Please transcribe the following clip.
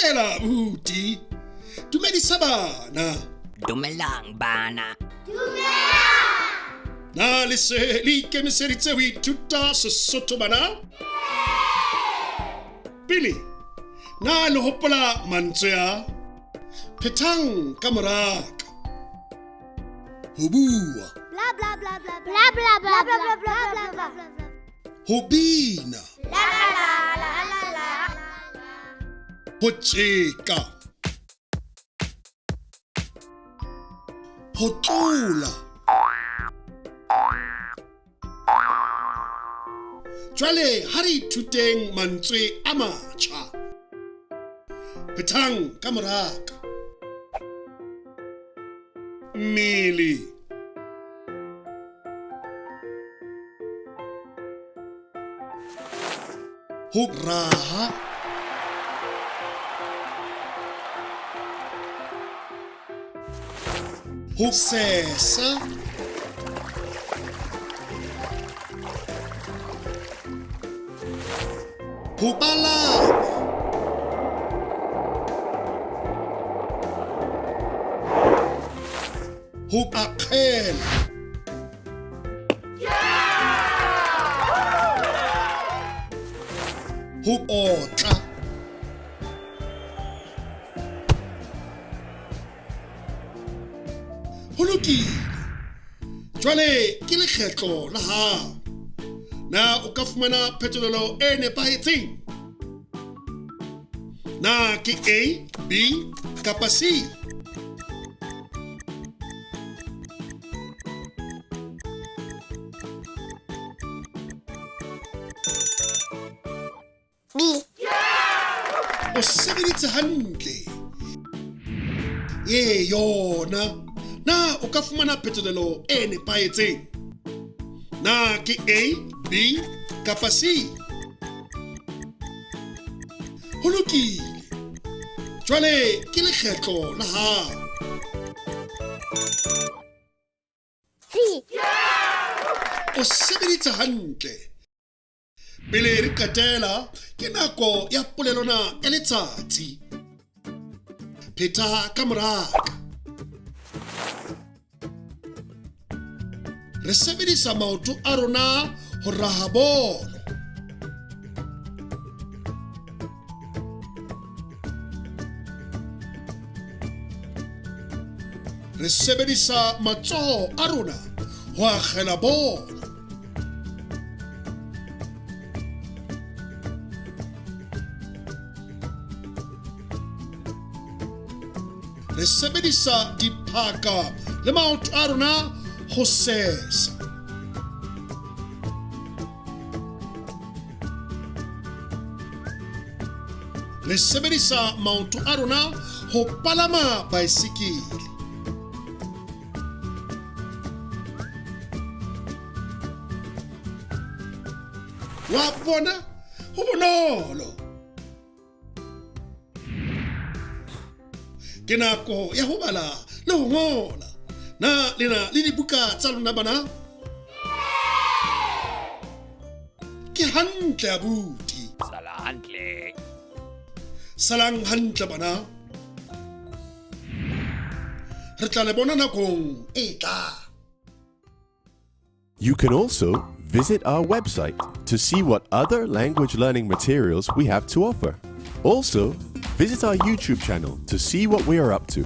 Dumela abuti. Dumedisa bana. Dumelang bana. Na le se le ikemiseditse ho ithuta Sesotho bana? Pele, na le hopola mantswe a? Phethang ka moraka. Ho bua. Bla bla bla bla bla bla bla bla bla bla bla bla. Ho bina. La la la la la la. Ho tjeka. Ho tlola. Jwale ha re ithuteng mantswe a matjha. Phethang ka moraka. Mmele. Ho raha. Ho sesa. Ho palama. Ho akgela. Ho otla. Ho lokile. Jwale ke lekgetlo la hao. Na o ka fumana phetolelo e nepahetseng? Na ke A, B kapa C? B. O sebeditse hantle. Ee yona. Na o ka fumana phetolelo e nepahetseng? Na ke A, B kapa C? Ho lokile. Jwale ke lekgetlo la hao. C. O sebeditse hantle. Pele re qetela, ke nako ya polelwana ya letsatsi. Pheta ka moraka. Re sebedisa maoto a rona ho raha bolo. Re sebedisa matsoho a rona ho akgela bolo. Re sebedisa diphaka le maoto a rona ho sesa. Re sebedisa maoto a rona ho palama baesekele. Wa bona, ho bonolo. Ke nako ya ho bala le ho ngola. Na le na le dibuka tsa lona bana? Ke hantle abuti. Sala hantle. Salang hantle bana. Re tla le bona nakong e tlang. You can also visit our website to see what other language learning materials we have to offer. Also, visit our YouTube channel to see what we are up to.